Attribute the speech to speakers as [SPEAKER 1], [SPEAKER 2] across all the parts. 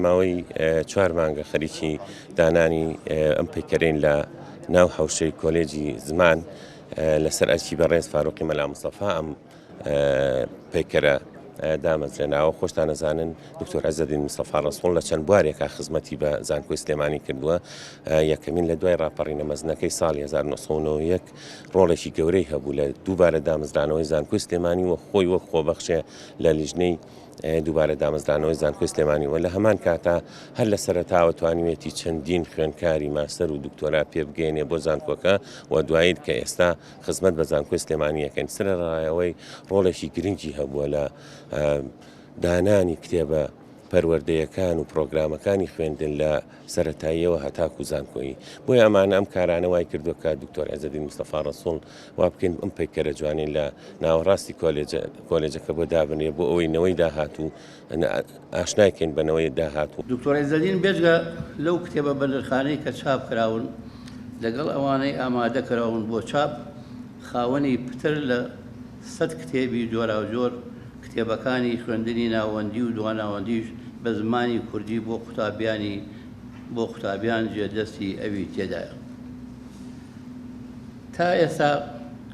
[SPEAKER 1] ماوەی چوار مانگە خەریکی دانانی ئەم پەیکەرەین لە ناو حەوشەی کۆلێجی زمان لەسەر ئەرکی بەڕێز فاروقی مەلا مستەفا ئەم پەیکەرە دامەزرێناوە. خۆشتان ئەزانن دکتۆر عزەدین مستەفا ڕەسوڵ لە چەند بوارێکا خزمەتی بە زانکۆی سلێمانی کردووە. یەکەمین لە دوای ڕاپەڕینە مەزنەکەی ساڵی 1991 ڕۆڵێکی گەورەی هەبوو لە دووبارە دامەزرانەوەی زانکۆی سلێمانی و خۆی وەک خۆبەخشێ لە لیژنەی دووبارە دامەزرانەوەی زانکۆی سلێمانی و لە هەمان کاتا هەر لە سەرەتاوە توانیوێتی چەندین خوێندکاری ماستەر و دکتۆرا پێبگەیەنێ بۆ زانکۆکە و دوایی کە ئێستا خزمەت بە زانکۆی سلێمانی ئەکەین سەرەڕای ئەوەی ڕۆڵێکی گرنگی هەبووە لە دانانی کتێبە پەروەردەیەکان و پرۆگرامەکانی خوێندن لە سەرەتاییەوە هەتاکو زانکۆیی. بۆیە ئەمانە ئەم کارانە وای کردووە کە دکتۆر عێزەدین مستەفا ڕەسوڵ وا بکەین ئەم پەیکەرە جوانەی لە ناوەڕاستی کۆلێجەکە بۆ دابنرێ بۆ ئەوەی نەوەی داهاتوو ئاشنای کەین بە نەوەی داهاتوو.
[SPEAKER 2] دکتۆر عێزەدین بێجگە لەو کتێبە بەنرخانەی کە چاپ کراون، لەگەڵ ئەوانەی ئامادە کراون بۆ چاپ، خاوەنی پتر لە سەت کتێبی جۆراوجۆر کتێبەکانی خوێندنی ناوەندی و دواناوەندیش بە زمانی کوردی بۆ قوتابیانی بۆ قوتابیان جێ دەستی ئەوی تێدایە. تا ئێستا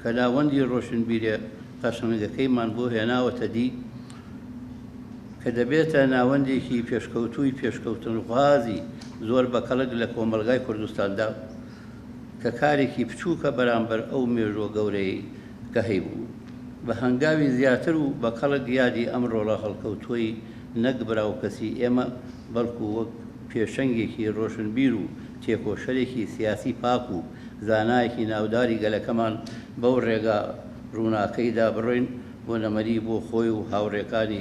[SPEAKER 2] کە ناوەندی ڕۆشنبیرێ قەشەنگەکەیمان بۆ هێناوەتە دی کە دەبێتە ناوەندێکی پێشکەوتووی پێشکەوتنخوازی زۆر بەکەڵک لە کۆمەڵگای کوردستاندا کە کارێکی بچووکە بەرامبەر ئەو مێژووە گەورەیەی کە هەیبوو. بە هەنگاوی زیاتر و بە کەڵک یادی ئەم ڕۆڵە هەڵکەوتووەی نەک برا و کەسی ئێمە بەڵکو وەک پێشەنگێکی ڕۆشنبیر و تێکۆشەرێکی سیاسی پاک و زانایەکی ناوداری گەلەکەمان بەو ڕێگا ڕووناکەیدا بڕۆین بۆ نەمری بۆ خۆی و هاوڕێکانی.